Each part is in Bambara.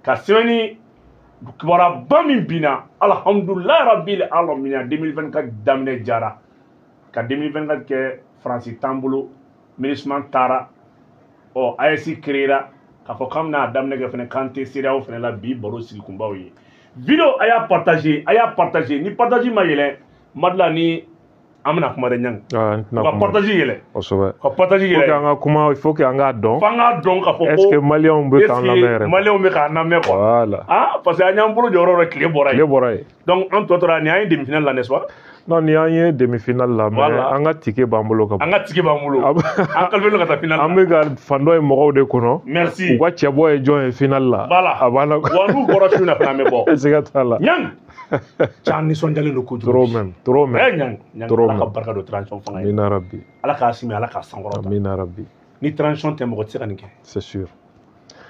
Ka semaine kibaruya min binna, alhamdulilayi rabbil alamin, 2024 daminɛ jara. Ka 2024 kɛ Faransi t'an bolo, MINUSMA taara, ɔ AES créera k'a fɔ k'an bɛna daminɛ kɛ fɛnɛ k'an tɛ CEDEAO fɛnɛ la. Bi baro sigi kunbaw ye. Vidéo, a y'a partager, a y'a partager. Ni partage ma yɛlɛ, Madila, ni an bɛna kuma dɛ, ɲangi. Ah, n tɛna ka kuma. Partage yɛlɛ. Kosɛbɛ. Ka partage Il faut yɛlɛ. que an ka kuma, il faut que an k'a dɔn. F'an k'a dɔn k'a fɔ Est-ce que ko Maliyɛnw bɛ k'an lamɛn yɛrɛ? Maliyɛnw bɛ k'an lamɛn quoi. Voilà. Ah, parce que an y'an bolo jɔyɔrɔ dɔ, tile bɔra Tile yen. bɔra yen. Donc an tɔ tora nin, an ye demi-finale la, n'est-ce pas? Non, ni an ye demi-finale la, mais Voilà. an ka ticket b'an bolo ka An ban. ka tigi b'an bolo. An qualifié ka taa finale An la. bɛ ka fan dɔ ye mɔgɔw de kɔnɔ. Merci. U ka cɛbɔ ye jɔn ye finale la? Voilà. A b'a la. Wa n'u bɔra su na fana, an bɛ bɔ. Siga t'a la. Ɲang can nisɔndiyalen don kojugu. Trop même, trop même. Ɛ ɲang ɲang, Trop Ala ka même. barika don transition fanga ye. Amina rabbi. Ala k'a simi, Ala k'a sankɔrɔta. Amina rabbi. Ni transition tɛ, mɔgɔ tɛ se ka nin kɛ. C'est sûr.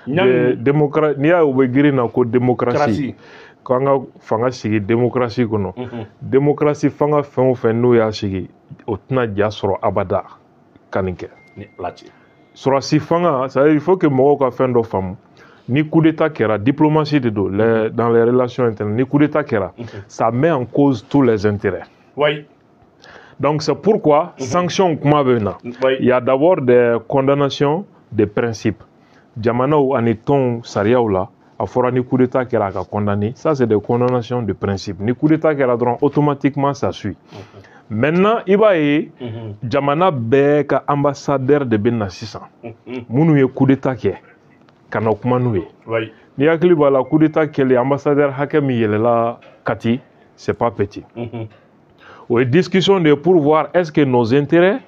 Ɲang. Démocratie, n'i y'a ye u bɛ girin na ko démocratie. Démocratie. K'an ka fanga sigi démocratie kɔnɔ. Démocratie fanga fɛn o fɛn n'u y'a sigi, o tɛna ja sɔrɔ abada ka nin kɛ. Ni Ala cɛ. Sɔrɔsi fanga, c'est à dire il faut que mɔgɔw ka fɛn dɔ faamu. Ni coup d'état kɛra, diplomatie de don, dans les relations internes, ni coup d'état kɛra, ça met en cause tous les intérêts. Donc c'est pourquoi sanction kuma bɛ na. Il y a d'abord des condamnations des principes. Jamanaw ani tɔnw sariyaw la, a fɔra ni coup d'état kɛra, a ka condamner. Ça, c'est des condamnations de principe. Ni coup d'état kɛra dɔrɔn, automatiquement ça suit. Maintenant, i b'a ye jamana bɛɛ ka ambassadeur de bɛ na sisan, minnu ye coup d'état kɛ, ka na kuma n'u ye. Ni hakili b'a la, coup d'état kɛlen, ambassadeur hakɛ min yɛlɛla Kati, c'est pas petit. O ye discussion de ye pour voir est-ce que nos intérêts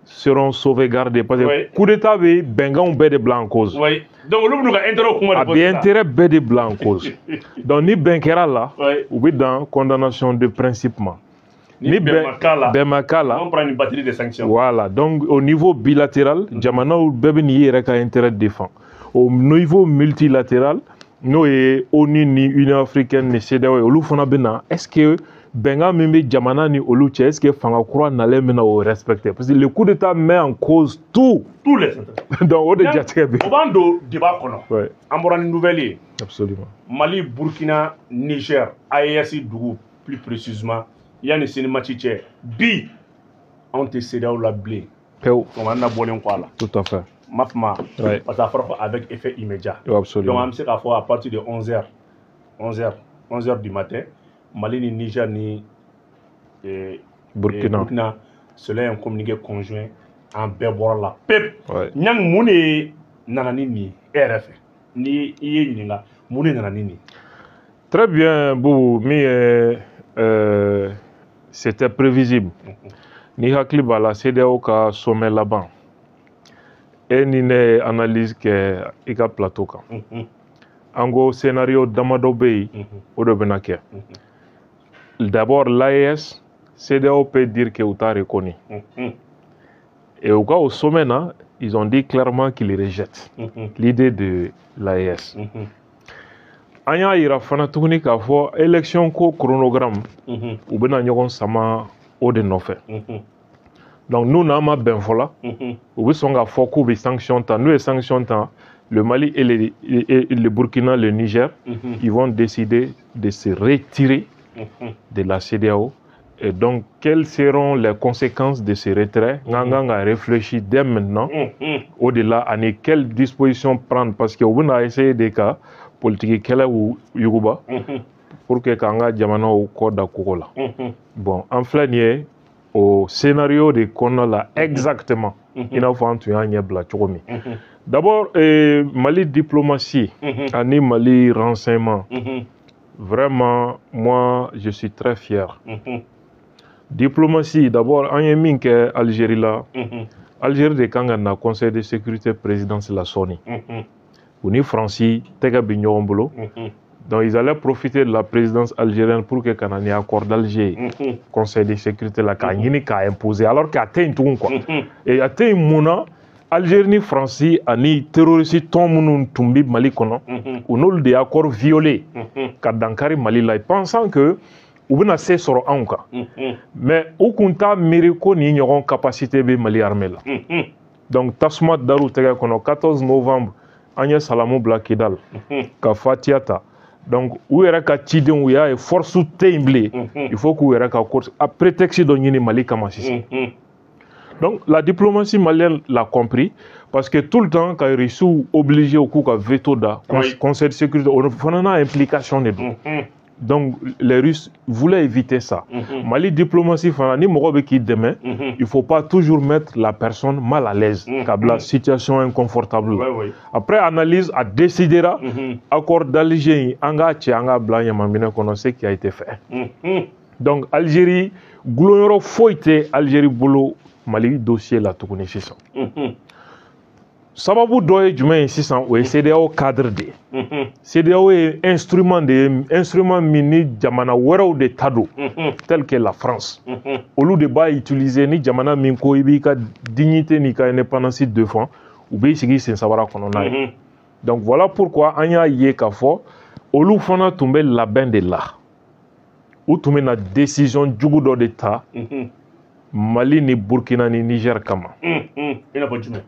seront sauvegardés, parce que coup d'état bɛ bɛnkanw bɛɛ de bila en cause. Oui, donc olu b'u ka intérêt kuma A de fɔ bɛ sisan. intérêt bɛɛ de bila en cause. Donc ni bɛn kɛra la, u bɛ dan condamnation de principe ma. Ni bɛn ma k'a la, bɛn ma k'a la, on prend une batterie de sanctions. Voilà, donc au niveau bilatéral, jamanaw bɛɛ bɛ n'i yɛrɛ ka intérêt défend. Au niveau multilatéral, n'o ye ONU ni Union africaine ni CEDEAO ye, olu fana bɛ na, est-ce que bɛnkan min bɛ jamana ni olu cɛ, est-ce que fanga kura nalen bɛna o respecter? Parce que le coup d'état met en cause tout. Tous les intérêts. Donc o de jatigɛ bɛ. O b'an don débat kɔnɔ. An bɔra ni nouvelle ye. Absolument. Mali, Burkina, Niger, AES dugu plus précisément, yanni sini match cɛ, bi anw tɛ CEDEAO la bilen. Pewu. Donc an na bɔlen kɔ a la. Tout à fait. Ma fama, parce que a fɔra ko avec effet immédiat. Absolument. Donc an bɛ se k'a fɔ à partir de 11h, 11h, 11h du matin, Mali ni Niger ni Burkina. Burkina, selon un communiqué conjoint, an bɛɛ bɔra la pep. Ouais. Ɲang, mun de nana ni nin ye e yɛrɛ fɛ? Ni i ye ɲininka, mun de nana ni nin ye? Très bien, Boubou. Min ye c'était prévisible. Ni hakili b'a la, CEDEAO ka sommet laban, e ni ne ye analyse kɛ i ka plateau kan. An ko scénario damadɔ bɛ yen, o de bɛna kɛ. D'abord, l'AES, CEDEAO peut dire que u t'a reconnu. Et au cas au sommet na, ils ont dit clairement qu'ils rejettent l'idée de l'AES. An y'a yira fana tuguni k'a fɔ élection ko chronogramme, u bɛna ɲɔgɔn sama o de nɔfɛ. Donc n'u n'an ma bɛn fɔ la, u bɛ sɔn k'a fɔ k'u bɛ sanction ta. N'u ye sanction ta, le Mali et le Burkina, le Niger, ils vont décider de se retirer de la CEDEAO. Et donc, quelles seront les conséquences de ce retrait? N'an kan ka réfléchir dès maintenant au-delà ani quelles dispositions prendre, parce que u bɛna essayer de ka politique kɛlɛw yuguba pour que k'an ka jamanaw kɔ da kogo la. Bon, an filɛ nin ye o scénario de kɔnɔna la exactement, i n'a fɔ an tun y'a ɲɛ bila cogo min. D'abord, Mali diplomatie ani Mali renseignement, vraiment, moi, je suis très fier. Diplomatie, d'abord, an ye min kɛ Algérie la, Algérie de kan ka na Conseil de sécurité présidence la sɔɔni. U ni Faransi tɛgɛ bɛ ɲɔgɔn bolo. Donc ils allaient profiter de la présidence algérienne pour que ka na ni accord d'Alger ye Conseil de sécurité la, k'a ɲini k'a imposer, alors qu'a tɛ yen tugun quoi. Et a tɛ yen mun na? Algérie ni Faransi ani terroriste tɔn minnu tun bɛ Mali kɔnɔ, u n'olu de ye accord violé ka dankari Mali la, pensant que u bɛna se sɔrɔ anw kan. Mais u kun t'a miiri ko nin ɲɔgɔn capacité bɛ Mali armée la. Donc tasuma dar'u tɛgɛ kɔnɔ 14 novembre. An ye salamu bila Kidal ka Fatiya ta. Donc u yɛrɛ ka cidenw, u y'a ye force tɛ yen bilen, il faut k'u yɛrɛ ka a prétexte dɔ ɲini Mali kama sisan. Donc la diplomatie malienne l'a compris, parce que tout le temps ka Russiw obligé u k'u ka veto da Conseil de sécurité, o fana n'a implication de don. Donc les Russes voulaient éviter ça. Mali diplomatie fana, ni mɔgɔ bɛ k'i dɛmɛ, il faut pas toujours mettre la personne mal à l'aise, ka bila situation inconfortable la. Après analyse, a décidera accord d'Alger in, an k'a cɛ, an k'a bila ɲamanminɛ kɔnɔ, ce qui a été fait. Donc Algérie gulonyɔrɔ foyi tɛ Algérie bolo Mali dossier la tuguni sisan. Sababu dɔ ye jumɛn ye sisan? O ye CEDEAO cadre de ye. CEDEAO ye instrument de ye, instrument min ni jamana wɛrɛw de ta don, tel que la France. Olu de b'a utiliser ni jamana min ko i b'i ka dignité n'i ka indépendance défend, u b'i sigi sen sabara kɔnɔ n'a ye. Donc voilà pourquoi an y'a ye k'a fɔ olu fana tun bɛ labɛn de la, u tun bɛ na décision jugu dɔ de ta Mali ni Burkina ni Niger kama. I n'a fɔ jumɛn?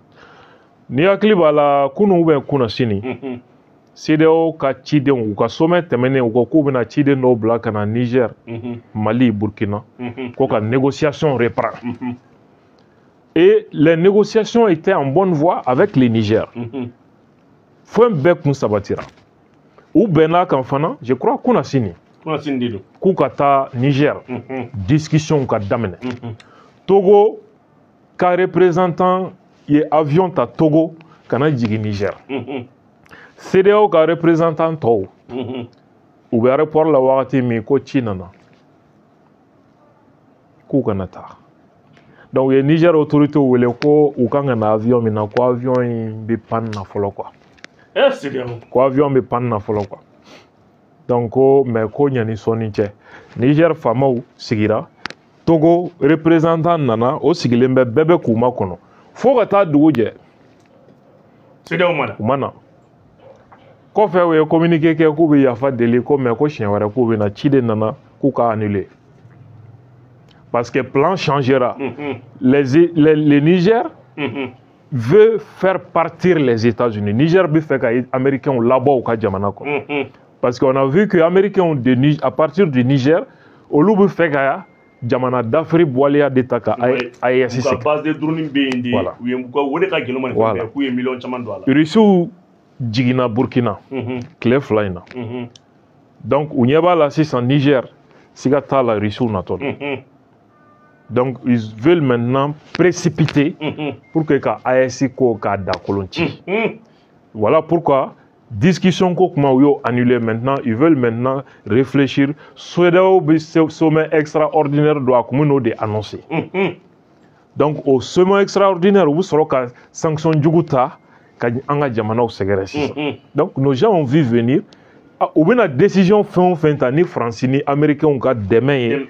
Ni hakili b'a la, kunun ou bien kunna sini, CEDEAO ka cidenw, u ka sommet tɛmɛnen, u ko k'u bɛna ciden dɔw bila ka na Niger, Mali, Burkina, ko ka négociation reprend. Et les négociations étaient en bonne voie avec le Niger. Fɛn bɛɛ kun sabatira, u bɛn'a kan fana, je crois kunna sini, k'u ka taa Niger, discussion ka daminɛ. Togo ka représentant ye avion ta Togo ka na jigin Niger. CEDEAO ka représentant tɔw, u bɛ aéroport la wagati min, ko ci nana k'u kana taa. Donc u ye Niger autorité wele ko u kan ka na avion min na, ko avion in bɛ panne na fɔlɔ quoi. Ko avion bɛ panne na fɔlɔ quoi. Donc ko mais ko ɲani sɔnni cɛ, Niger faamaw sigira, Togo représentant nana, o sigilen bɛ, bɛɛ bɛ k'u makɔnɔ fo ka taa dugu jɛ. CEDEAO ma na. U ma na. Kɔfɛ u ye communiqué kɛ k'u bɛ yafa deli, ko mais ko siɲɛ wɛrɛ k'u bɛ na. Ci de nana k'u ka annuler parce que plan changera. Les Niger veut faire partir les États-Unis. Niger bɛ fɛ ka Américains labɔ u ka jamana kɔnɔ, parce qu'on a vu que Américains à partir du Niger, olu bɛ fɛ ka jamana d'Afrique waleya de ta ka AES sigi. U ka base de drone bɛ yen de. U ye o de ka gɛlɛn ma nin fɛn bɛɛ, k'u ye miliyɔn caman don a la. Russiw jiginna Burkina tile 2 in na. Donc u ɲɛ b'a la sisan Niger, siga t'a la, Russiw natɔ don. Donc ils veulent maintenant précipiter pour que ka AES ko k'a da kolon ci. Voilà pourquoi discussion ko kuma, u y'o annulé. Maintenant ils veulent maintenant réfléchir. CEDEAO bɛ sommet extraordinaire don, a kun bɛ n'o de annoncer. Donc au sommet extraordinaire, u bɛ sɔrɔ ka sanction jugu ta ka an ka jamanaw sɛgɛrɛ sisan. Donc nos gens ont vu venir. U bɛna décision fɛn o fɛn ta ni Faransi ni Américains ka dɛmɛ ye,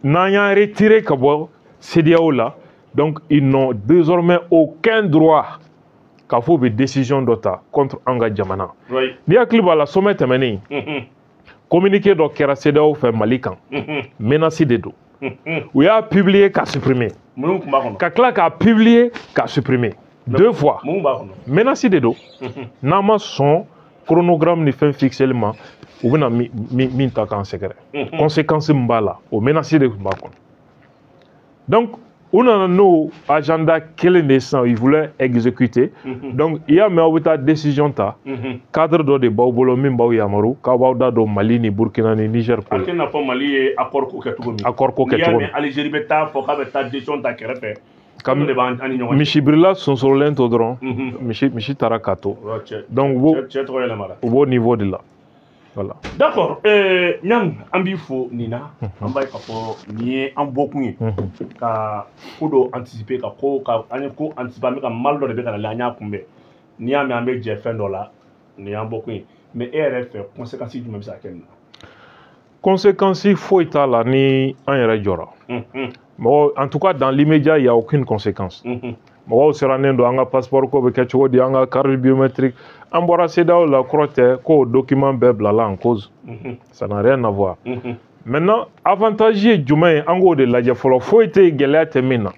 n'an y'an retiré ka bɔ CEDEAO la, donc ils n'ont désormais aucun droit k'a fɔ u bɛ décision dɔ ta contre an ka jamana. N'i hakili b'a la, sommet tɛmɛnen, communiqué dɔ kɛra CEDEAO fɛ Mali kan, menace de don. U y'a publier k'a supprimer, ka tila k'a publier k'a supprimer 2 fois. Menace de don. N'an ma sɔn chronogramme ni fɛn fixeli ma, u bɛna min ta k'an sɛgɛrɛ, conséquence min b'a la, o menace de tun b'a kɔnɔ. Donc u nana n'o agenda kelen de sisan, ils voulaient exécuter. Donc i y'a mɛn, aw bɛ taa décision ta, cadre dɔ de b'aw bolo min b'aw yamaru k'aw b'aw da don Mali ni Burkina ni Niger ko la. A tɛ n'a fɔ Mali ye accord ko kɛ cogo min. Accord ko kɛ cogo min. N'i y'a mɛn Algérie bɛ taa fɔ k'a bɛ taa décision ta kɛrɛfɛ. Misibirila sonsorolen to dɔrɔn, misi taara k'a to. Donc u b'o niveau de la. Voilà. D'accord. Niang, an b'i fo nin na. An b'a ye k'a fɔ nin ye an bɔkun ye ka ko dɔ anticiper, ka ko ka an ye ko anticiper, an bɛ ka mal dɔ de bɛ ka na, an y'a kunbɛn. N'i y'a mɛn an bɛ jɛ fɛn dɔ la, nin y'an bɔkun ye. Mais e yɛrɛ fɛ, conséquence jumɛn bɛ se ka kɛ nin na? Conséquence foyi t'a la ni an yɛrɛ jɔra. Mɔgɔ, en tout cas dans l'immédiat, il y a aucune conséquence. Mɔgɔw sirannen don an ka passeport ko bɛ kɛ cogo di, an ka carte biométrique, an bɔra CEDEAO la, kɔrɔ tɛ k'o document bɛɛ bilala en cause. Ça n'a rien à voir. Maintenant, avantage ye jumɛn ye? An k'o de lajɛ fɔlɔ. Foyi tɛ yen gɛlɛya tɛ min na.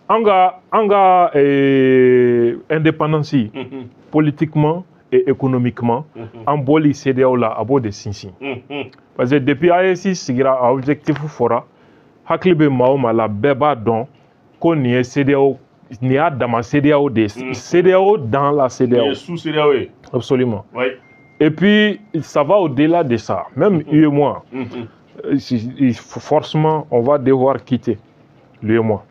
An ka indépendance politiquement et économiquement, an bɔli CEDEAO la, a b'o de sinsin. Parce que depuis AES sigira, a objectif fɔra, hakili bɛ maa o maa la, bɛɛ b'a dɔn ko nin ye CEDEAO, nin y'a dama CEDEAO de ye. CEDEAO dans la CEDEAO. Nin ye sous CEDEAO ye. Absolument. Oui. Et puis, ça va au-delà de ça. Même UEMOA, forcément, on va devoir quitter l'UEMOA.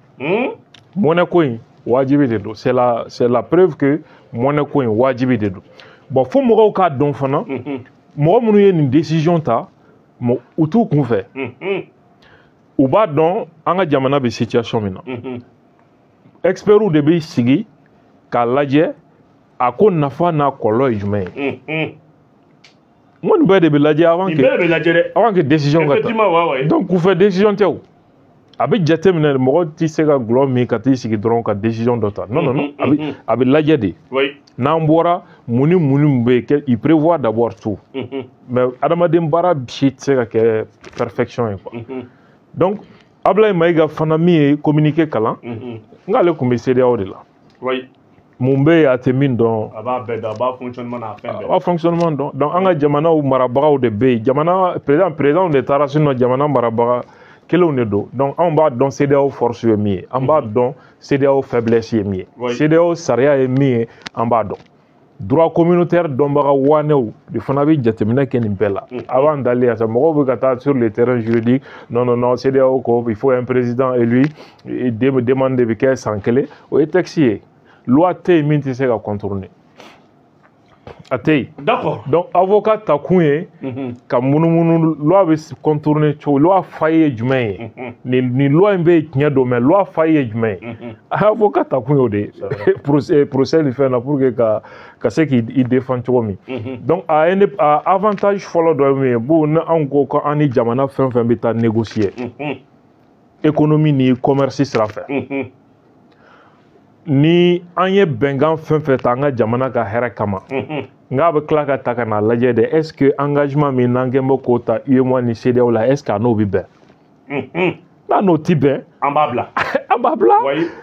Monnaie ko in wajibi de don. C'est la preuve que monnaie ko in wajibi de don. Bon, fo mɔgɔw k'a dɔn fana, mɔgɔ minnu ye nin décision ta, u t'u kun fɛ. U b'a dɔn an ka jamana bɛ situation min na. Experts de bɛ sigi k'a lajɛ a ko nafa n'a kɔlɔlɔ ye jumɛn ye. N ko nin bɛɛ de bɛ lajɛ avant que décision ka ta. Donc kunfɛ décision tɛ o. A bɛ jateminɛ, mɔgɔ tɛ se ka gulɔ min ka t'i sigi dɔrɔn ka décision dɔ ta. Non, non, non, a bɛ lajɛ de. N'an bɔra mun ni mun bɛ yen, il prévoit d'abord tout. Mais adamaden baara si tɛ se ka kɛ perfection ye quoi. Donc Ablaye Maïga fana min ye communiqué kalan, n k'ale tun bɛ CEDEAO de la. Mun bɛ yen a tɛ min dɔn. A b'a bɛɛ dɔn, a b'a fonctionnement n'a fɛn bɛɛ. A b'a fonctionnement dɔn. Donc an ka jamanaw marabagaw de bɛ yen, jamana président de taara, sinon jamana marabaga kelenw de don. Donc anw b'a dɔn CEDEAO force ye min ye, an b'a dɔn CEDEAO faiblesse ye min ye, CEDEAO sariya ye min ye, an b'a dɔn. Droit communautaire dɔnbaga wanɛw de fana bɛ jateminɛ kɛ nin bɛɛ la. Avant d'aller à ça, mɔgɔw bɛ ka taa sur le terrain juridique, non, non, non, CEDEAO ko il faut un président élu, demande de bɛ kɛ san kelen, o ye texte ye. Loi tɛ yen min tɛ se ka contourner. A tɛ yen. D'accord. Donc avocat ta kun ye ka munumunu loi bɛ contourner cogo, loi faille ye jumɛn ye? Nin loi in bɛ yen tiɲɛ don, mais loi faille ye jumɛn ye? Avocat ta kun y'o de ye. Procès ni fɛn na pour que ka se k'i défend cogo min. Donc a avantage fɔlɔ dɔ ye min ye, bon, ni anw ko ko an ni jamana fɛn fɛn bɛ taa négocier économie ni commerce sira fɛ, ni an ye bɛnkan fɛn fɛn ta an ka jamana ka hɛrɛ kama, n k'a bɛ tila ka ta ka n'a lajɛ de, est ce que engagement min n'an kɛn bɛ k'o ta UEMOA ni CEDEAO la, est ce que a n'o bɛ bɛn? N'a n'o ti bɛn, an b'a bila. An b'a bila.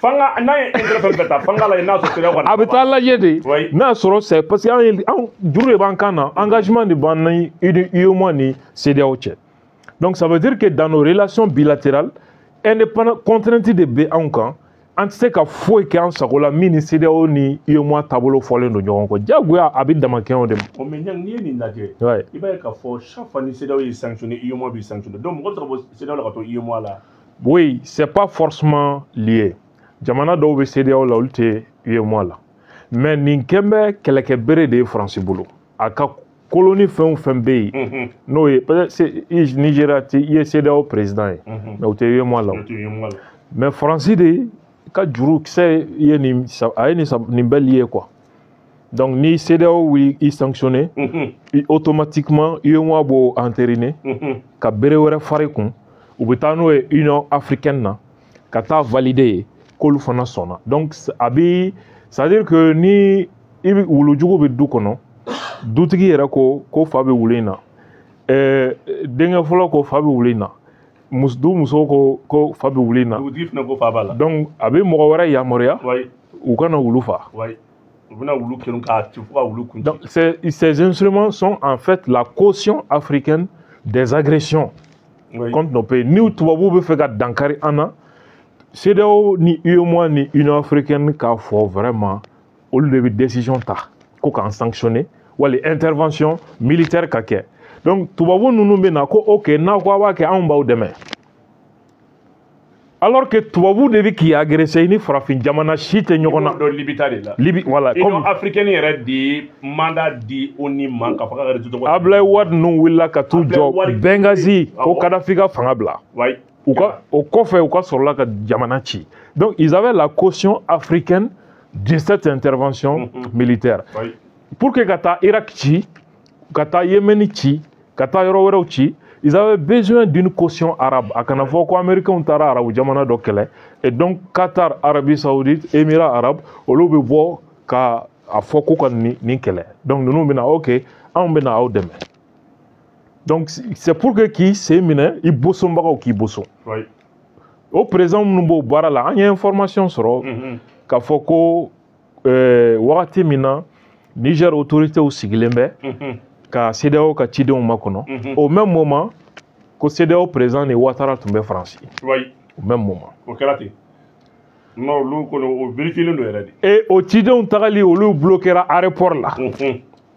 Fanga n'a ye intérêt fɛn fɛn ta fanga la, n'a sɔrɔ CEDEAO ka. A bɛ taa lajɛ de. N'a sɔrɔ c'est parce que an juru de b'an kan na, engagement de b'an ni UEMOA ni CEDEAO cɛ. Donc ça veut dire que dans nos relations bilatérales, indépendant contrainte de bɛ anw kan. An tɛ se ka foyi kɛ an sago la min ni CEDEAO ni UEMOA taabolo fɔlen don ɲɔgɔn kɔ. Diyagoya a bɛ damakɛɲɛ o de ma. O mais n'i ye nin lajɛ, i b'a ye k'a fɔ chaque fois ni CEDEAO ye sanctionné, UEMOA bɛ sanctionné. Donc mɔgɔ bɛ se ka bɔ CEDEAO la ka to UEMOA la. Oui, c'est pas forcément lié. Jamana dɔw bɛ CEDEAO la, olu tɛ UEMOA la. Mais nin kɛn bɛ kɛlɛkɛbere de ye Faransi bolo. A ka colonie fɛn o fɛn bɛ yen, n'o ye peut-être Nigéria i ye CEDEAO président ye, mais u tɛ UEMOA la. Mais Faransi de ka jurukisɛ ye nin, a ye nin bɛɛ lié quoi. Donc ni CEDEAO wuli i sanctionné, automatiquement UEMOA b'o entériner ka bere wɛrɛ fari kun, u bɛ taa n'o ye Union africaine na ka taa valider ye k'olu fana sɔnna. Donc a bi, c'est à dire que ni i bɛ wulujugu bɛ du kɔnɔ, dutigi yɛrɛ ko fa bɛ wulu in na, denkɛ fɔlɔ ko fa bɛ wulu in na, du muso ko fa bɛ wulu in na, dugutigi fana ko fa b'a la. Donc a bɛ mɔgɔ wɛrɛ yamaruya u kana wulu fa. U bɛna wulu kelen k'a ci fo ka wulu kun. Donc ces instruments sont en fait la caution africaine des agressions contre nos pays. Ni tubabuw bɛ fɛ ka dankari an na, CEDEAO ni UEMOA ni Union africaine k'a fɔ vraiment olu de bɛ décision ta ko k'an sanctionner wali intervention militaire ka kɛ. Donc tubabu ninnu bɛ na ko ok, n'a ko a b'a kɛ, anw b'aw dɛmɛ. Alors que tubabu de bɛ k'i agressé, i ni farafin jamana si tɛ ɲɔgɔn na. I b'o dɔn Libi ta de la. Libi, voilà. Union africaine yɛrɛ de ye mandat di ONU ma k'a fɔ k'a ka résoudre. Ablaye Wade ninnu wulila ka t'u jɔ Benghazi ko Kadhafi ka fanga bila. U ka o kɔfɛ u ka sɔrɔla ka jamana ci. Donc ils avaient la caution africaine de cette intervention militaire. Pour que ka taa Irak ci, ka taa Yémen ci, ka taa yɔrɔ wɛrɛw ci, ils avaient besoin d'une caution arabe. A kana fɔ ko américains taara arabu jamana dɔ kɛlɛ, et donc Qatar, Arabie Saoudite, Émirats arabes, olu bɛ bɔ ka a fɔ ko ka nin kɛlɛ. Donc ninnu bɛna ok, anw bɛna aw dɛmɛ. Donc c'est pour que k'i sen minɛ i bosonbagaw k'i boson. O président minnu b'o baara la, an ye information sɔrɔ k'a fɔ ko wagati min na Niger autorités sigilen bɛ ka CEDEAO ka cidenw makɔnɔ, au même moment ko CEDEAO président ni Ouattara tun bɛ Faransi. Oui. Au même moment. O kɛra ten. Non, olu kɔni o vérifié don yɛrɛ de. Et o cidenw tagali, olu bloquera aéroport la.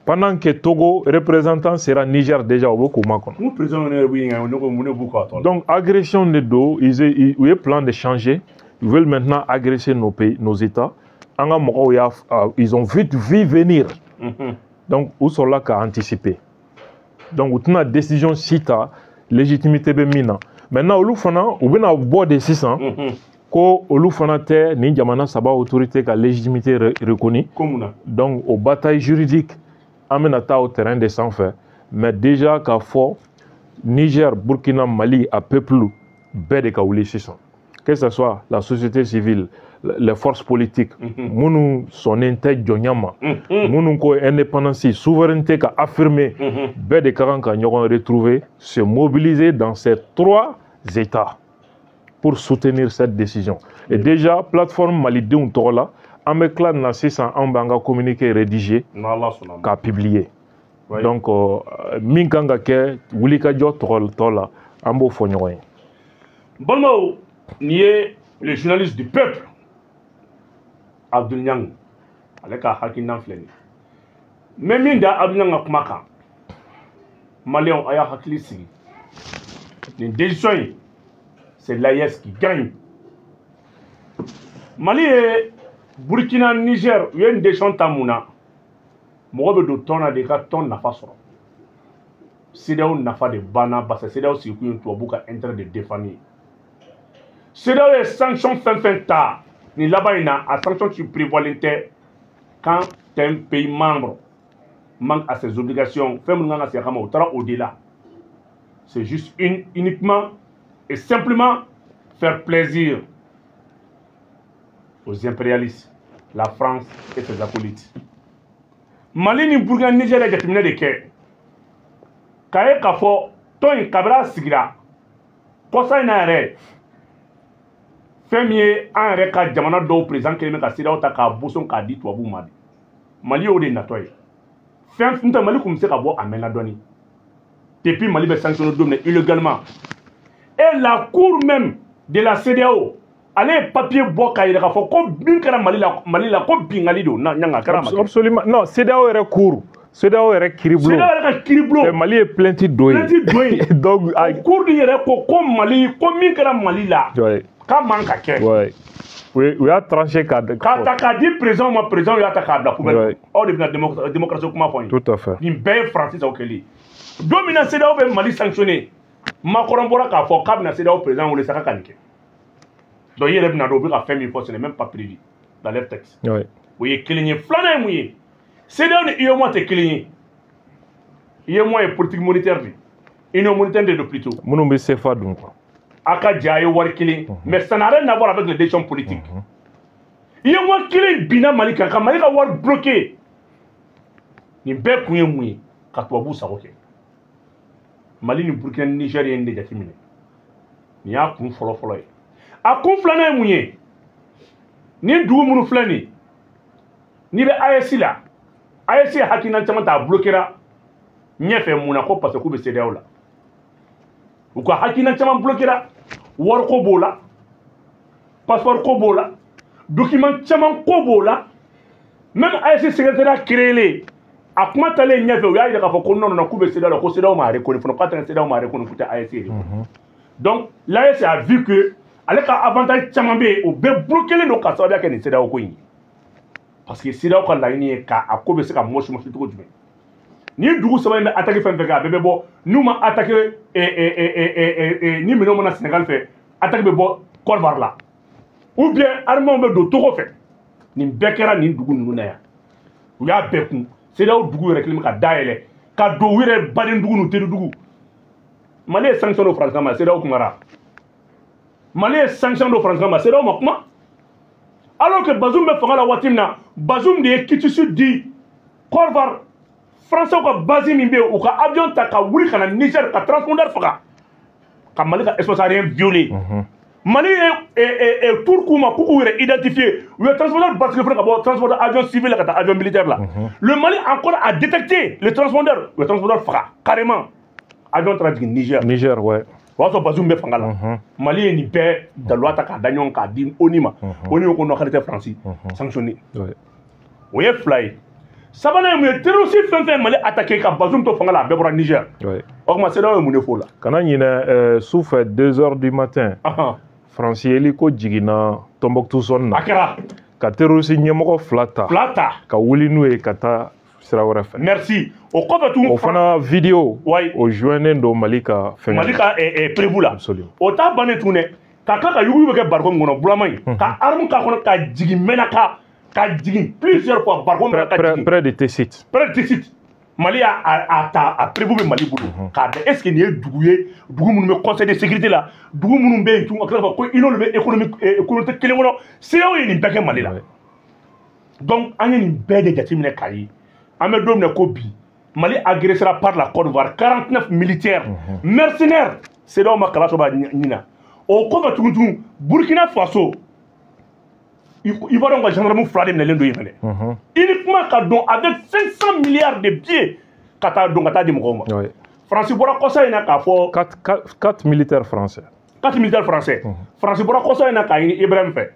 Pendant que Togo représentant sera Niger déjà, o bɛ k'u makɔnɔ. Mun président yɛrɛ b'u ɲininka, ne ko mun de b'u kɔ a tɔ la? Donc agression de don, ils u ye plan de changer. Ils veulent maintenant agresser nos pays, nos États. An ka mɔgɔw y'a, ils ont vite vu venir. Donc u sɔrɔla ka anticiper. Donc u tɛna décision si ta légitimité bɛ min na. Maintenant olu fana u bɛna bɔ de sisan ko olu fana tɛ nin jamana saba autorité ka légitimité reconnue. Ko mun na? Donc o bataille juridique, an bɛna taa o terrain de sanfɛ. Mais déjà k'a fɔ Niger, Burkina, Mali, a peuple bɛɛ de ka wuli sisan. Que ce soit la société civile, les forces politiques, minnu sɔnnen tɛ jɔnya ma, minnu ko indépendance, souveraineté ka affirmer, bɛɛ de ka kan ka ɲɔgɔn retrouver, se mobiliser dans ces trois États pour soutenir cette décision. Et déjà, plateforme malidenw tɔgɔ la, an bɛ tila nin na sisan, anw b'an ka communiqué rédiger N'Ala sɔnna ma. k'a publier. Oui. Donc min kan ka kɛ wulikajɔ tɔgɔ tɔ la, an b'o fɔ ɲɔgɔn ye. Balimaw, nin ye le journaliste du peuple Abdul Niang, ale ka hakilina filɛ nin ye. N bɛ min da Abdul Niang ka kuma kan, maliyɛnw, a y'a hakili sigi, nin décision in, c'est l'AES qui gagne. Mali ye Burkina, Niger, u ye nin décision ta mun na? Mɔgɔ bɛ don tɔn na de i ka tɔn nafa sɔrɔ. CEDEAO nafa de banna, parce que CEDEAO sigikun ye tubabu ka intérêt de défendre ye. CEDEAO ye sanction fɛn fɛn ta nin laban in na, a sanction si prévoilen tɛ quand un pays membre manque à ses obligations. Fɛn minnu kan ka segin a kama, o taara au-delà. C'est juste uniquement et simplement faire plaisir aux impérialistes, la France et ses acolytes. Mali ni Burkina, Niger ye jateminɛ de kɛ k'a ye k'a fɔ tɔn in, kabini a sigira kɔsa in na yɛrɛ, fɛn min ye an yɛrɛ ka jamana dɔw président kelen bɛ ka CEDEAO ta k'a boson k'a di tubabuw ma de. Mali y'o de natɔ ye. Fɛn n tɛ Mali kun bɛ se ka bɔ a mɛnna dɔɔni. Depuis Mali bɛ sanctionné don min na illégalement, et la cour même de la CEDEAO, ale ye papier bɔ k'a yira k'a fɔ ko min kɛra Mali la, Mali la, ko bingali don. Na ɲanga a kɛra a ma kɛ? Absolument. Non, CEDEAO yɛrɛ cour, CEDEAO yɛrɛ kiiribulon. CEDEAO yɛrɛ ka kiiribulon. Mali ye plainte don yen. Plainte don yen. Donc o cour de yɛrɛ ko ko Mali, ko min kɛra Mali la, k'a man ka kɛ. Ouais. U y'a tranché k'a K'a ta k'a di président ma, président y'a ta k'a bila poubelle. Aw de bɛna démocratie kuma fɔ n ye. Tout à fait. Nin bɛɛ ye Faransi sago kɛli ye. Don min na CEDEAO bɛ Mali sanctionné, Macron bɔra k'a fɔ k'a bɛna CEDEAO président wele sa k'a ka nin kɛ. Donc i yɛrɛ bɛna dɔn u bɛ ka fɛn min fɔ, ce n'est même pas prévu dans leur texte. O ye kelen ye. Filanan ye mun ye? CEDEAO ni UEMOA tɛ kelen ye. UEMOA ye politique monétaire de ye, union monétaire de don plutôt. Minnu bɛ CFA dun quoi. A ka jɛ a ye wari kelen, mais ça n'a rien à voir avec les décisions politiques. UEMOA kelen binna Mali kan ka Mali ka wari bloqué. Nin bɛɛ kun ye mun ye? Ka tubabuw sago kɛ. Mali ni Burkina ni Niger ye nin de jateminɛ. Nin y'a kun fɔlɔ-fɔlɔ ye. A kun filanan ye mun ye? Nin dugu minnu filɛ nin, n'i bɛ AES la, AES ye hakilina caman ta, a bloquera ɲɛfɛ. Mun na? Ko parce que k'u bɛ CEDEAO la. U ka hakilina caman bloquera, wariko b'o la, passeport ko b'o la, document caman ko b'o la. Même AES secrétariat créé, a kuma talen ɲɛfɛ, u y'a yira k'a fɔ ko non, non, k'u bɛ CEDEAO la, ko CEDEAO m'a reconnu fɔlɔ, k'a tɛ CEDEAO m'a reconnu, k'u tɛ AES reconnu. Donc l'AES a vu que ale ka avantage caman bɛ yen, o bɛɛ bloqué don ka sababuya kɛ nin CEDEAO ko in ye, parce que CEDEAO ka laɲini ye k'a ko bɛ se ka mɔsi mɔsi cogo jumɛn. Ni dugu saba in bɛ attaque fɛn fɛn kɛ, a bɛɛ bɛ bɔ. N'u ma attaque, ni minɛnw mana Sénégal fɛ, attaque bɛ bɔ Côte d'Ivoire la, ou bien armée bɛ don Togo fɛ. Nin bɛɛ kɛra nin dugu ninnu na yan, u y'a bɛɛ kun. CEDEAO dugu yɛrɛ kelen bɛ ka dayɛlɛ ka don u yɛrɛ baden dugu n'u teri dugu. Mali ye sanction dɔ Faransi ma, CEDEAO kumara. Mali ye sanction dɔ Faransi ma, CEDEAO ma kuma. Alors que Bazoum bɛ fanga la waati min na, Bazoum de ye quitus di Côte d'Ivoire. Français ka base min bɛ yen, u ka avion ta ka wuli ka na Niger ka transpondeur faga, ka Mali ka espace aérien violer. Mali ye tour k'u ma k'u k'u yɛrɛ identifier. U ye transpondeur basculé fana ka bɔ transpondeur avion civil la ka taa avion militaire la. Le Mali encore a détecté le transpondeur. U ye transpondeur faga carrément. Avion taara jigin Niger. Niger, ouais. O y'a sɔrɔ Bazoum bɛ fanga la. Mali ye nin bɛɛ daluya ta k'a da ɲɔgɔn k'a di ONU ma. ONU ko non, k'ale tɛ Faransi sanctionné. O ye fila ye. Sabanan ye mun ye? Terroriste fɛn fɛn Mali attaqué ka Bazoum to fanga la, a bɛɛ bɔra Niger. O tuma CEDEAO ye mun de f'o la? Kana ɲinɛ, sufɛ 2 heures du matin, Faransi hélico jiginna Tombouctou zone na. A kɛra. Ka terroriste ɲɛmɔgɔ fila ta. Fila ta. Ka wuli n'u ye ka taa sira wɛrɛ fɛ. Merci. O kɔfɛ tun. O fana vidéo. O joinnen don Mali ka fɛn. Mali ka prévu la. Absolument. O t'a bannen tun dɛ. Ka tila ka yugu bɛ kɛ bariko min kɔnɔ, bulama in. Ka arme k'a kɔnɔ ka jigin Menaka. Ka jigin plusieurs fois bariko min ka jigin. Près de Tessit. Près de Tessit. Mali y'a ta, a prévu bɛ Mali bolo. K'a da, est ce que nin ye dugu ye, dugu minnu bɛ conseil de sécurité la, dugu minnu bɛ yen tun ka tila k'a fɔ ko i n'olu bɛ économie communauté kelen kɔnɔ, CEDEAO ye nin bɛɛ kɛ Mali la. Donc an ye nin bɛɛ de jateminɛ k'a ye. An bɛ don min na ko bi, Mali agressera par la Côte d'Ivoire, 49 militaires mercenaires, CEDEAO ma kala sɔrɔ a ɲina. O kɔfɛ tugun, Burkina Faso, Ivoirien ka gendarme fila de minɛlen don yen fɛnɛ. Uniquement ka don avec 500 milliards de billets ka taa don ka taa di mɔgɔw ma. Faransi bɔra kɔsa in na k'a fɔ. 4 militaires français. 4 militaires français. Faransi bɔra kɔsa in na k'a ɲini Ibrahim fɛ.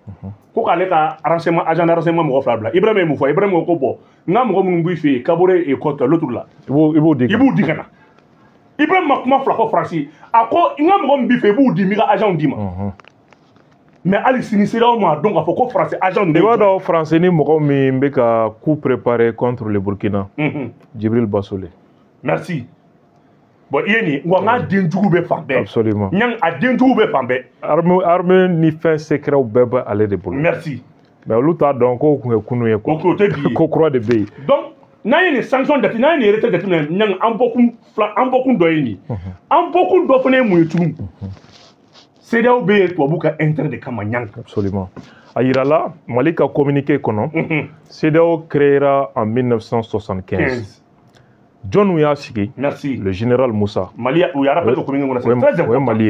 Ko k'ale ka renseignement, agent de renseignement mɔgɔ fila bila. Ibrahim ye mun fɔ? Ibrahim ko bon, n ka mɔgɔ minnu b'i fɛ yen, Kaboré et Côte, l'autre là. I b'o di. I b'u di ka na. Ibrahim ma kuma fila fɔ Faransi. A ko n ka mɔgɔ min b'i fɛ, i b'u di, n b'i ka agent d'i ma. Mais hali sini CEDEAO m'a dɔn k'a fɔ ko Faransi agent ninnu. I b'a dɔn Faransi ni mɔgɔ min bɛ ka coup préparer contre le Burkina. Djibril Bassolé. Merci. Bon, i ye nin wa n ka denjugu bɛ fan bɛɛ. Absolument. Ɲang a denjugu bɛ fan bɛɛ. Armée ni fɛn secret bɛɛ bɛ ale de bolo. Merci. Mais olu t'a dɔn k'o kun ye kunu ye quoi. O tɛ bi ye. Ko kura de bɛ yen. Donc n'an ye nin sanction jate, n'an ye nin retrait jateminɛ, ɲang an bɔkun fila, an bɔkun dɔ ye nin ye. An bɔkun dɔ fana ye mun ye tugun? CEDEAO bɛ yen tubabu ka intérêt de kama ɲang. Absolument. A yirala Mali ka communiqué kɔnɔ. CEDEAO créera en 1975. Jɔnw y'a sigi? Merci. Le général Moussa. Mali u y'a rappelé o communiqué kɔnɔ, c'est très important. O ye Mali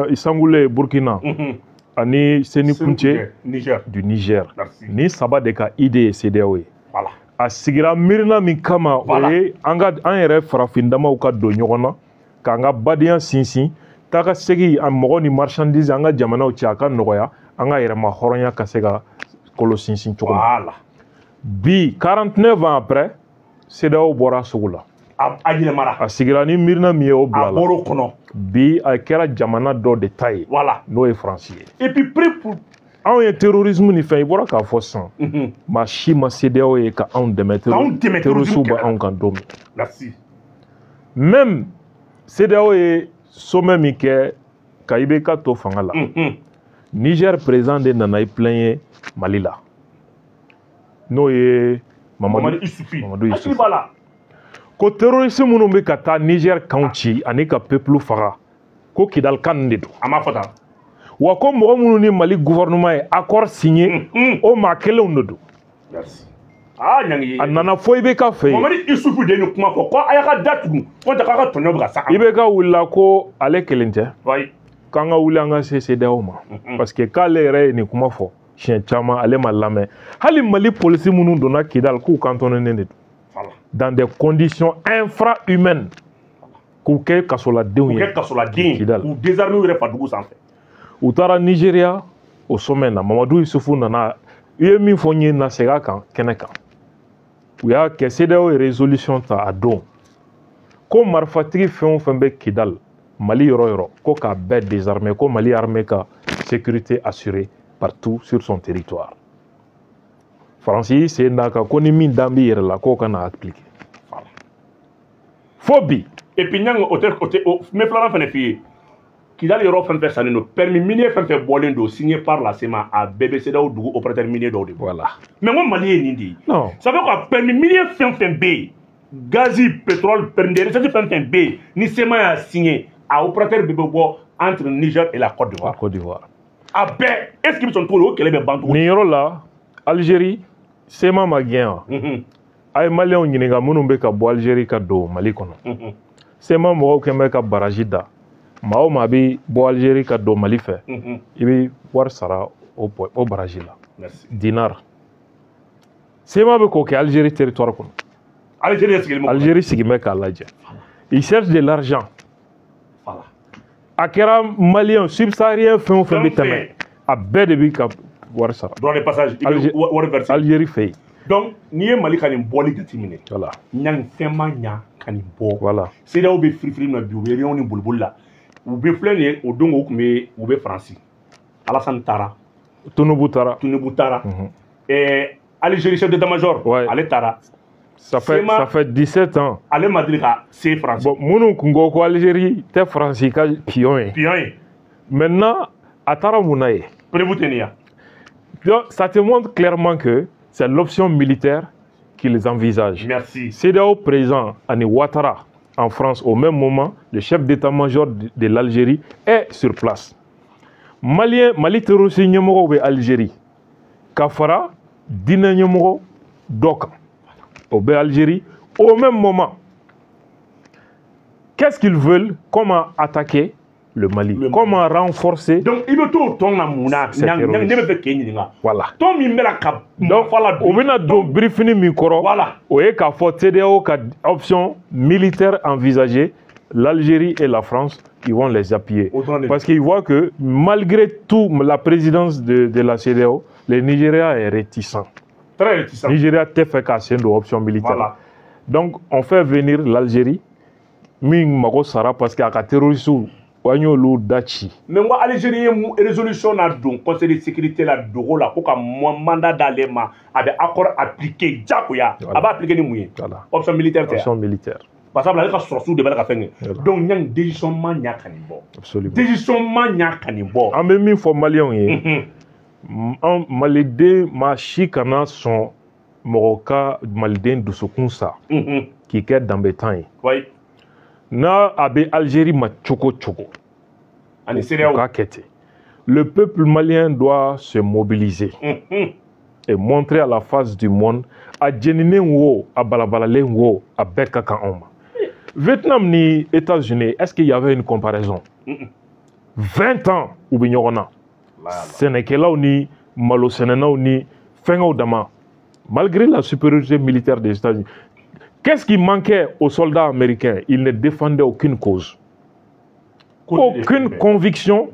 ye. Sangoulé Burkina. Ani Seni Kountché Niger. Du Niger. Merci. Ni saba de ka idée ye CEDEAO ye. Voilà. A sigira miirina min kama, o ye an ka an yɛrɛ farafin damaw ka don ɲɔgɔn na, k'an ka badenya sinsin, taa ka segin a mɔgɔ ni marchandise an ka jamanaw cɛ a ka nɔgɔya, an ka yɛrɛma hɔrɔnya ka se ka kolo sinsin cogo min. Voilà. Bi 49 ans après, CEDEAO bɔra sugu la. A yɛlɛmara. A sigira ni miirina min ye, o bila la. A bɔr'o kɔnɔ. Bi a kɛra jamana dɔ de ta ye. Voilà. N'o ye Faransi ye. Et puis prêt pour. Anw ye terrorisme ni fɛn, i bɔra k'a fɔ sisan. Maa si ma CEDEAO ye ka anw dɛmɛ. K'anw dɛmɛ terrorisme bɛ anw kan don min. Merci. Même CEDEAO ye sommet min kɛ ka IBK to fanga la. Niger président de nana i plaigner Mali la. N'o ye Mamadou Issoufou. Mamadou Issoufou. Ko terroriste minnu bɛ ka taa Niger kanw ci ani ka peuple faga, ko Kidal kan de don. A ma fɔ tan. Wa ko mɔgɔ minnu ni Mali gouvernement ye accord signé, o maa kelenw de don. Merci. Ah ɲangi. A nana fo IBK fɛ yen. Mamadou Issoufou de ye nin kuma fɔ ko a y'a ka da tugun, ko tɛ k'a ka tɔɲɔ bɛ ka sa. IBK wulila ko ale kelen tɛ. Oui. K'an ka wuli an ka se CEDEAO ma. Parce que k'ale yɛrɛ ye nin kuma fɔ siɲɛ caman, ale ma lamɛn. Hali Mali polisi minnu donna Kidal, k'u kantɔnnen de don. Dans des conditions infrahumaines, k'u kɛ kasoladenw ye. K'u kɛ kasoladen ye. K'u désarmer u yɛrɛ fa dugu sanfɛ. U taara Nigéria o sommet na, Mamadou Issoufou nana, i ye min fɔ n ye na segin a kan kɛnɛ kan. U y'a kɛ CEDEAO ye résolution ta a don. Ko marifatigi fɛn o fɛn bɛ Kidal, Mali yɔrɔ yɔrɔ, ko k'a bɛɛ désarmer, ko Mali armée ka sécurité assurée partout sur son territoire. Faransi y'i sen d'a kan ko ni min dan b'i yɛrɛ la k'o kana appliquer. Voilà. Fo bi. Et puis ɲangi o tɛ o tɛ o n bɛ filanan fɛnɛ f'i ye. Kidal yɔrɔ fɛn fɛn sannen don, permis minier fɛn fɛn bɔlen don signé par la CMA, a bɛɛ bɛ CEDEAO dugu opérateur minier dɔw de bolo. Voilà. Mais n ko Mali ye nin de ye. Non. Ça veut quoi, permis minier fɛn fɛn bɛ yen, gazi, pétrole, permis de recherche fɛn fɛn bɛ yen, ni CMA y'a signé, a opérateur bɛɛ bɛ bɔ entre Niger et la Côte d'Ivoire. La Côte d'Ivoire. A bɛɛ, est-ce que bɛ sɔn cogo di o kɛlɛ bɛ ban cogo di? Nin yɔrɔ la, Algérie, CMA ma gɛn wa? A ye Maliyɛnw ɲininka minnu bɛ ka bɔ Algérie ka don Mali kɔnɔ. CMA mɔgɔw kɛn bɛ ka baraji da. Maa o maa bɛ bɔ Algérie ka don Mali fɛ, i bɛ wari sara o baraji la. Dinar. CMA bɛ k'o kɛ Algérie territoire kɔnɔ. Algérie sigilen bɛ k'a lajɛ. Il cherche de l'argent. Voilà. A kɛra malien subsaharien fɛn o fɛn bɛ tɛmɛ, a bɛɛ de b'i ka wari sara. Droit de passage, i bɛ wari verser. Algérie fɛ yen. Donc n'i ye Mali ka nin bɔli jateminɛ. Voilà. Ɲangi fɛn ma ɲa ka nin bɔ. Voilà. CEDEAO bɛ firifiri min na bi, u bɛ réunion ni boliboli la. U bɛ filɛ nin ye, o don o tun bɛ u bɛ Faransi. Alassane taara. Tinubu taara. Tinubu taara. Algérie chef d'état-major. Ale taara. Ça fait 17 ans. Ale ma deli ka se Faransi. Bon, minnu kun ko ko Algérie tɛ Faransi ka pion ye. Pion ye. Maintenant, a taara mun na ye? Preuve tɛ nin ya. Donc, ça te montre clairement que c'est l'option militaire qu'ils envisagent. Merci. CEDEAO président Ani Ouattara en France, au même moment, le chef d'état-major de l'Algérie est sur place. Malien, Mali terroriste ɲɛmɔgɔw bɛ Algérie. Ka fara diinɛ ɲɛmɔgɔ dɔ kan. Au bɛ Algérie, au même moment. Qu'est-ce qu'ils veulent? Comment attaquer le Mali? Comment renforcer? Donc, il veut tout ton amouna. Voilà. Donc, on vient de briefing micro. Voilà. Oye ka fɔ CEDEAO ka option militaire envisagée, l'Algérie et la France, ils vont les appuyer. Parce qu'ils voient que malgré tout, la présidence de la CEDEAO, le Nigeria est réticent. Très réticent. Nigeria tɛ fɛ k'a sen don option militaire. Voilà. Donc, on fait venir l'Algérie, min mago sara parce que a ka terroriste wa y'olu da ci. Mais n ko Algérie ye résolution na don conseil de sécurité la dogo la ko ka mandat d'ale ma, a bɛ accord appliqué diyagoya. A b'a appliqué ni mun ye? Voilà. Option militaire tɛ. Option militaire. Parce que ale ka sɔrɔsiw de bɛ ka fɛn kɛ. Donc ɲangi décision ma ɲa ka nin bɔ. Absolument. Décision ma ɲa ka nin bɔ. An bɛ min fɔ maliyɛnw ye. An maliden maa si kana sɔn mɔgɔ ka maliden dusukun sa k'i kɛ danbetan ye. Oui. N'a a bɛ Algérie ma cogo cogo, ani CEDEAO k'a kɛ ten. Le peuple malien doit se mobiliser et montrer à la face du monde, a jeninen wo, a balabalalen wo, a bɛɛ ka kan anw ma. Vietnam ni États-Unis, est-ce qu'il y avait une comparaison? 20 ans u bɛ ɲɔgɔn na. Sɛnɛkɛlaw ni malo sɛnɛnaw ni fɛngɛw dama, malgré la supériorité militaire des États-Unis, qu'est-ce qui manquait aux soldats américains? Ils ne défendaient aucune cause, aucune conviction,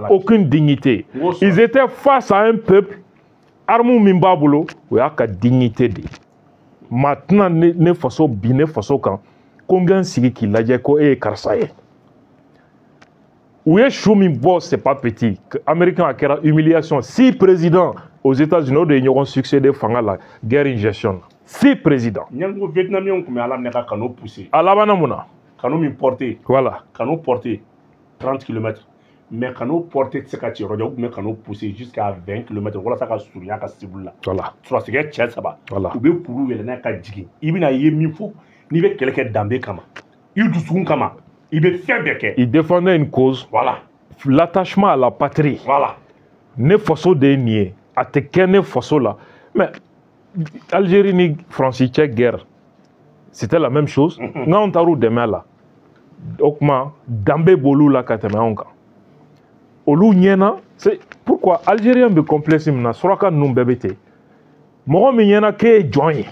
aucune dignité. Ils étaient face à un peuple, arme min b'a bolo, o y'a ka dignité de ye. Maintenant, ne faso bi ne faso kan, ko n ka n sigi k'i lajɛ ko e ye karisa ye. U ye su min bɔ, c'est pas petit. Américain a kɛra humiliation. 6 présidents aux États-Unis o de ye ɲɔgɔn succédé fanga la guerre in gestion na. 6 présidents. Ɲango Vietnamiens tun bɛ Ala minɛ ka canot pousser. A labanna mun na? Canot min porté. Voilà. Canot porté 30 km. Mais canot porté tɛ se ka ci yɔrɔ jan, u tun bɛ canot pousser jusqu'à 20 km walasa ka surunya ka cible la. Voilà. Sɔrɔsikɛ cɛ saba. Voilà. U bɛ kuru yɛlɛ n'a ye ka jigin. I bɛna ye min fɔ, n'i bɛ kɛlɛ kɛ danbe kama, i dusukun kama, i bɛ fɛn bɛɛ kɛ. Il défendait une cause. Voilà. L'attachement à la patrie. Voilà. Ne faso de ye nin ye, a tɛ kɛ ne faso la. Mais Algérie ni Faransi cɛ guerre, c'était la même chose. N'anw taar'u dɛmɛ a la, o tuma danbe b'olu la ka tɛmɛ anw kan. Olu ɲɛna, c'est pourquoi Algérien bɛ complexe min na, suraka ninnu bɛɛ bɛ ten. Mɔgɔ min ɲɛna k'e ye jɔn ye,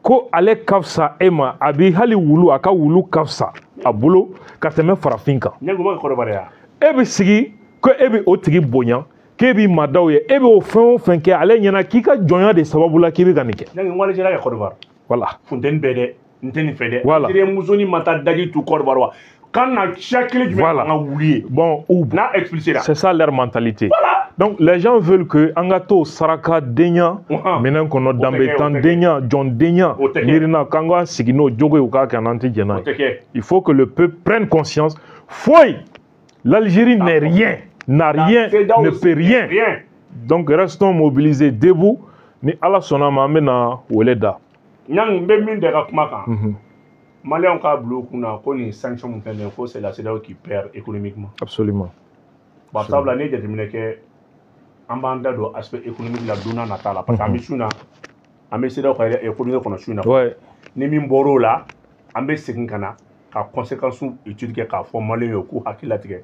ko ale ka fisa e ma, a b'i hali wulu, a ka wulu ka fisa a bolo ka tɛmɛ farafin kan. E bɛ sigi ko e bɛ o tigi bonya, k'e b'i madaw ye, e b'o fɛn o fɛn kɛ ale ɲɛna k'i ka jɔnya de sababu la k'i bɛ ka nin kɛ. Voilà. Funteni bɛɛ dɛ, n tɛ nin fɛ dɛ. Voilà. Musonin ma taa daji tu Côte d'Ivoire wa. Quand na siya kelen jumɛn kan ka wuli ye. Bon, ou n'a expulsé la. C'est ça leur mentalité. Voilà. Donc les gens veulent que an ka to sarakadenya minɛn kɔnɔ, danbetandenya, jɔndenya, miirina, k'an ka sigi n'o jogo ye, u k'a kɛ n'an tɛ jɛn n'a ye. Il faut que le peuple prenne conscience. Foyi, l'Algérie n'est rien, n'a rien, ne peut rien. Donc restons mobilisés, debout. Ni Ala sɔnna ma, an bɛna wele da. Ɲangi, n bɛ min da i ka kuma kan. Maliens ka bila u kunna ko nin sanction min filɛ nin ye, ko c'est la CEDEAO qui perd économiquement. Absolument. Bari sabula n'i ye jateminɛ kɛ, an b'an da don aspect économique la don n'a nata la, parce que an bɛ su na, an bɛ CEDEAO ka économie kɔnɔ su na. Ouais. Ni min bɔr'o la, an bɛ segin ka na Ka conséquences étude kɛ k'a fɔ maliyɛnw ye k'u hakili latigɛ.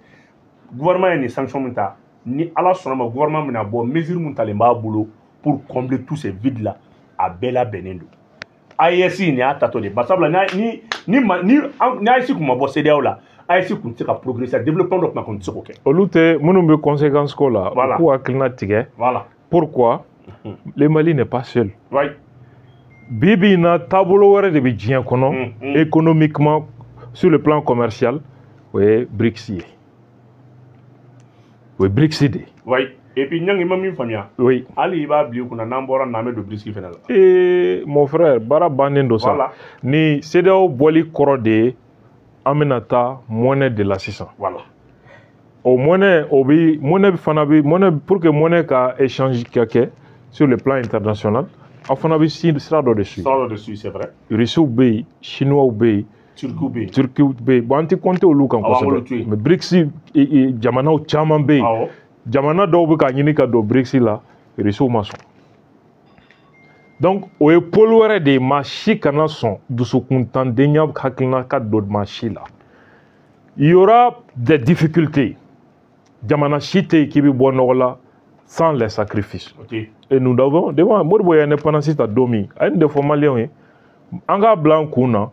Gouvernement ye nin sanction min ta, ni Ala sɔnna ma, gouvernement bɛna bɔ mesure mun talen b'a bolo pour combler tous ces vides là, a bɛɛ labɛnnen don. AES nin y'a tatɔ de, barisabula ni AES kun ma bɔ CEDEAO la, AES kun tɛ se ka progresser, développement dɔ kun tɛ se k'o kɛ. Olu tɛ minnu bɛ conséquence ko la, Voilà. u k'u hakilina tigɛ. Voilà. Pourquoi? Le Mali n'est pas seul. Bi bi in na, taabolo wɛrɛ de bɛ diɲɛ kɔnɔ. Économiquement, sur le plan commercial, o ye BRICS ye, o ye BRICS de ye. Oui. Et puis Ɲangi, ma min faamuya. Oui. Hali i b'a bila i kunna, n'an bɔra nin na, an bɛ don BRICS fɛnɛ la. Ee, mon frère, baara bannen don sa. Voilà. Ni CEDEAO bɔli kɔrɔ de ye, an bɛna taa monnaie de la sisan. Voilà. O monnaie, o bi monnaie fana bi monnaie, pour que monnaie ka échange ka kɛ sur le plan international, aw fana bɛ sira dɔ de suivre. Sira dɔ de suit, c'est vrai. Russiw bɛ yen, Chinois bɛ yen, Turkiw bɛ yen. Turkiw bɛ yen. Bon, an tɛ compter olu kan Awɔ, an b'olu to kosɛbɛ, yen. Mais BRICS jamanaw caman bɛ yen. Jamana dɔw bɛ k'a ɲini ka don BRICS la, Russiw ma sɔn. Donc o ye pôle wɛrɛ de ye. Maa si kana sɔn dusukuntandenya hakilina ka don maa si la. Il y aura des difficultés. Jamana si tɛ yen k'i bɛ bɔ nɔgɔ la sans les sacrifices. O tɛ. Et nous devons devant Modibo ye indépendance ta don min, a ye nin de fɔ maliyɛnw ye: an k'a bila an kun na,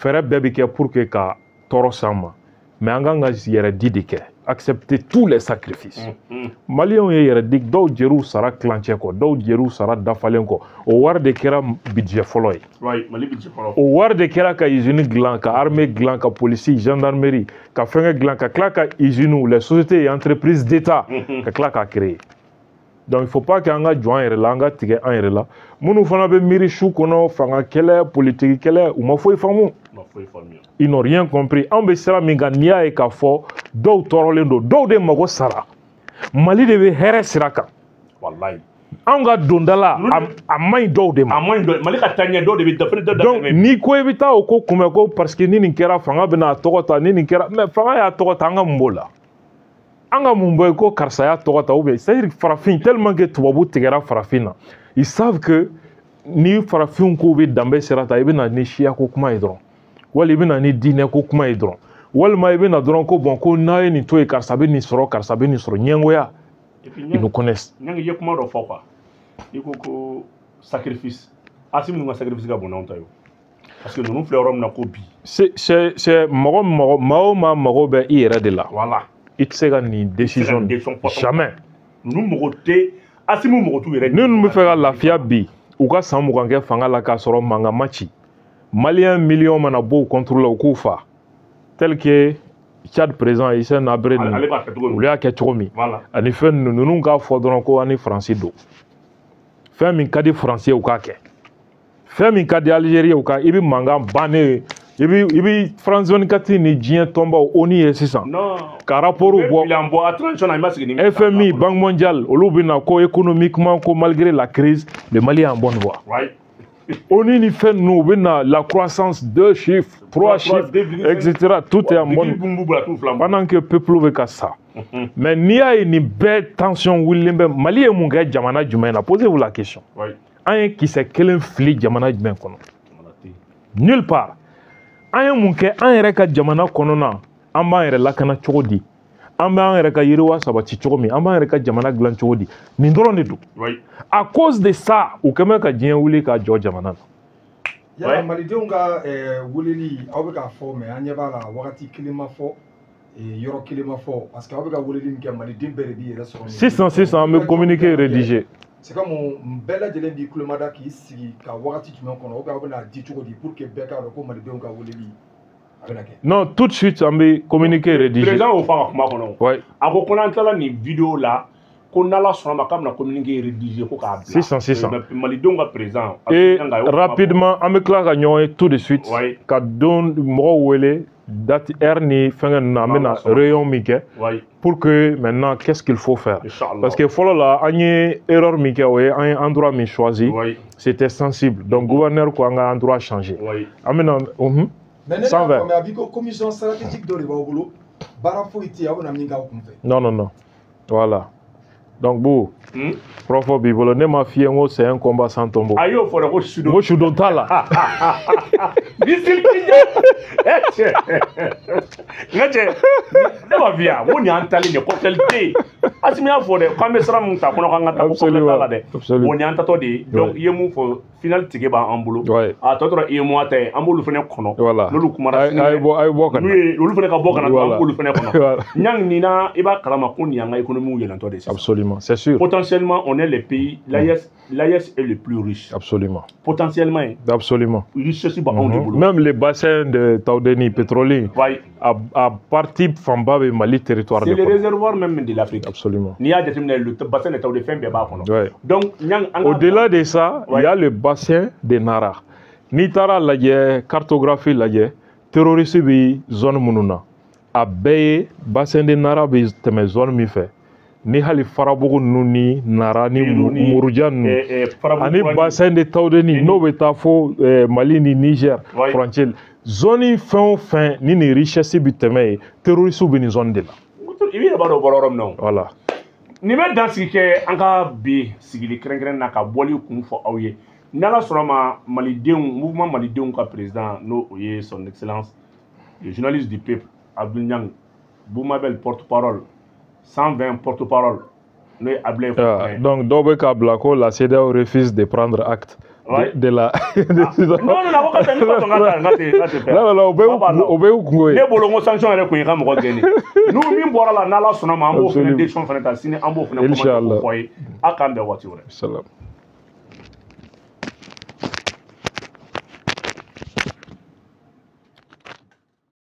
fɛɛrɛ bɛɛ bɛ kɛ pour que ka tɔɔrɔ s'an ma, mais an kan ka yɛrɛ di de kɛ, accepter tous les sacrifices. Maliyɛnw ye yɛrɛ di, dɔw jɛr'u sara tilancɛ kɔ, dɔw jɛr'u sara dafalen kɔ. O wari de kɛra budget fɔlɔ ye. Oui, Mali budget fɔlɔ. O wari de kɛra ka usine dilan, ka armée dilan, ka polisi, gendarmerie, ka fɛngɛ dilan, ka tila ka usines, les sociétés et entreprises d'État, ka tila k'a créer. Donc il faut pas que an ka jɔ an yɛrɛ la, an ka tigɛ an yɛrɛ la. Minnu fana bɛ miiri su kɔnɔ, fanga kɛlɛ, politique kɛlɛ, u ma foyi faamu. Ma foyi faamuya. Ils n'ont rien compris. Anw bɛ sira min kan, n'i y'a ye k'a fɔ dɔw tɔɔrɔlen don, dɔw de mago sara, Mali de bɛ hɛrɛ sira kan. Wallahi. Anw ka donda la, a man ɲi dɔw de ma. A man ɲi dɔ Mali ka taa ɲɛ, dɔw de bɛ da fɛnɛ da. Donc n'i ko i bɛ taa o ko kunbɛn ko parce que ni nin kɛra, fanga bɛna a tɔgɔ ta, ni nin kɛra, mais fanga y'a tɔgɔ ta, an ka mun b'o la? An ka mun bɔ yen ko karisa y'a tɔgɔ ta? Ou bien, c'est à dire, farafin, tellement que tubabu tigɛra farafin na, ils savent que ni farafinw k'u bɛ danbe sira ta, i bɛ na ni siyako kuma ye dɔrɔn, wali i bɛ na ni diinɛ ko kuma ye dɔrɔn, walima i bɛ na dɔrɔn ko bon, ko n'a ye nin to yen, karisa bɛ nin sɔrɔ, karisa bɛ nin sɔrɔ, ɲɛngoya. Et puis Ils nous connaissent. Ɲangi, i ye kuma dɔ fɔ quoi. I ko ko sacrifice. Assimi ninnu ka sacrifice ka bon n'anw ta ye o. Parce que ninnu filɛ yɔrɔ min na ko bi. C'est mɔgɔ maa o maa mago bɛ i yɛrɛ de la. Voilà. I tɛ se ka nin décision décision fɔ. Jamais. Ninnu mago tɛ, Assimi mago t'u yɛrɛ. Minnu bɛ fɛ ka lafiya bi, u ka san 20 kɛ fanga la k'a sɔrɔ mankan ma ci, maliyɛn miliyɔn mana bɔ u contre la, u k'u fa, tel que Tchad président Hissène Habré Ale ninnu ale b'a kɛ cogo min. Olu y'a kɛ cogo min. Voilà. Ani fɛn ninnu k'a fɔ dɔrɔn ko an ni Faransi don, fɛn min ka di Faransi ye, u k'a kɛ, fɛn min ka di Algérie ye, u ka i bɛ mankan bannen ye, i bɛ France 24 ni diɲɛ tɔnbaw, ONU ye sisan Non. ka rapport U bɛ bɔ. bilan bɔ a transition na, i ma sigi ni. FMI, Banque mondiale, olu bɛ na ko économiquement, ko malgré la crise, le Mali est en bonne voie. ONU ni fɛn ninnu, u bɛ na la croissance, deux chiffres, trois chiffres, etc. Tout est en bonne. Pendant que peuple bɛ ka sa. Mais n'i y'a ye nin bɛɛ tension wulilen bɛ, Mali ye mun kɛ jamana jumɛn na? Posez-vous la question. An ye kisɛ kelen fili jamana jumɛn kɔnɔ? Nulle part. An ye mun kɛ an yɛrɛ ka jamana kɔnɔna? An b'an yɛrɛ lakana cogo di? An b'an yɛrɛ ka yiriwa sabati cogo min? An b'an yɛrɛ ka jamana dilan cogo di? Nin dɔrɔn de don. À cause de ça, u kɛn bɛ ka diɲɛ wuli ka jɔ jamana na. Yala malidenw ka weleli, aw bɛ k'a fɔ, mais an ɲɛ b'a la, wagati kelen ma fɔ, yɔrɔ kelen ma fɔ, parce que aw bɛ ka weleli min kɛ, maliden bɛɛ de b'i yɛrɛ sɔrɔ nin. Sisan sisan, an bɛ communiqué rédiger. C'est comme bɛɛ lajɛlen b'i kulomada k'i sigi ka wagati jumɛn kɔnɔ, ou bien aw bɛna di cogo di pour que bɛɛ k'a dɔn ko malidenw ka weleli a bɛna kɛ? Non, tout de suite, an bɛ communiqué rédiger. Président y'o fɔ a ka kuma kɔnɔ. Ouais. A ko ko n'an tilala nin vidéo la, ko n'Ala sɔnna ma, k'a bɛna communiqué rédiger ko k'a bila. Sisan sisan. Malidenw ka président. Et rapidement, an bɛ tila ka ɲɔgɔn ye tout de suite. Ka don mɔgɔw wele, date, heure ni fɛngɛ ninnu, an bɛna réunion min kɛ. Pour que maintenant, qu'est-ce qu'il faut faire? Inch'Allah. Parce que fɔlɔ la, an ye erreur min kɛ, o ye an ye endroit min choisi. C'était sensible. Donc gouverneur ko an ka endroit changer. An bɛna. Mais ne y'a 120. faamuya, a b'i ko commission stratégique dɔ de b'aw bolo, baara foyi tɛ yen aw bɛna min k'aw kunfɛ. Non, non, non. Voilà. Donc, Bou, kɔrɔfɔ b'i bolo. Ne m'a f'i ye n ko c'est un combat sans tombeau. A y'o fɔ dɛ ko sudon. N ko sudon t'a la. Missile Kinjal. Cɛ, n ka cɛ, ne b'a f'i ye, n ko nin y'an talen de cocktail tɛ yen. Asimi y'a fɔ dɛ, k'an bɛ sira min ta kɔnɔ k'an ka taa ko cocktail t'a la dɛ. Bon, nin y'an tatɔ de ye. Donc i ye mun fɔ, final ticket b'an bolo. A tɔ tora UEMOA ta ye, an b'olu fana kɔnɔ. N'olu kumara sini, a ye bɔ ka na. N'u ye olu fana ka bɔ ka na, an b'olu fana kɔnɔ. Ɲang nin na, i b'a kalama ko nin y'an ka économie yɛlɛntɔ de sisan. Absolument, c'est sûr. Potentiellement, on est les pays, l'AES est le plus riche. Absolument. Potentiellement. Absolument. Richesse b'anw de bolo. Même les bassins de Taoudeni pétrolier, a partie fanba bɛ Mali territoire de kɔnɔ. C'est le réservoir même de l'Afrique. Absolument. N'i y'a jateminɛ, le bassin de Taoudeni, fɛn bɛɛ b'a kɔnɔ. Donc Ɲang, an ka au-delà de ça, il y a le bassin de Nara. N'i taara lajɛ, cartographie lajɛ, terroriste bɛ zone minnu na, a bɛɛ ye bassin de Nara bɛ tɛmɛ zone min fɛ. Ni hali Farabugu ninnu ni Nara ni Muruja ninnu ani bassin de Taoudeni n'o bɛ taa fo Mali ni Niger frontière, zone fɛn o fɛn ni nin richesse bɛ tɛmɛ yen, terroriste bɛ nin zone de la. I b'i yɛrɛ b'a dɔn o bɔra yɔrɔ min na o. Voilà. Nin bɛ dansigi kɛ an ka bi sigili kɛrɛnkɛrɛn na ka bɔli kun fɔ aw ye. N'Ala sɔnna ma, Malidenw, mouvement Malidenw ka président, n'o o ye son excellence le journaliste du peuple Abdou Niang Boumabel, porte-parole 120 porte-parole, n'o ye Ablaye. Donc dɔw bɛ k'a bila ko la CEDEAO refuse de prendre acte de la Non non non, ko ka taa ni ka sɔn ka taa n ka tɛ fɛ. Non non, o bɛɛ y'u kungo ye. Ne bolo n ko sanction yɛrɛ kun ye ka mɔgɔ gɛn de. N'u min bɔra la, n'Ala sɔnna ma, an b'o fana décision fana ta sini, an b'o fana kuma fɔ ye. A k'an bɛn waati wɛrɛ. Salam.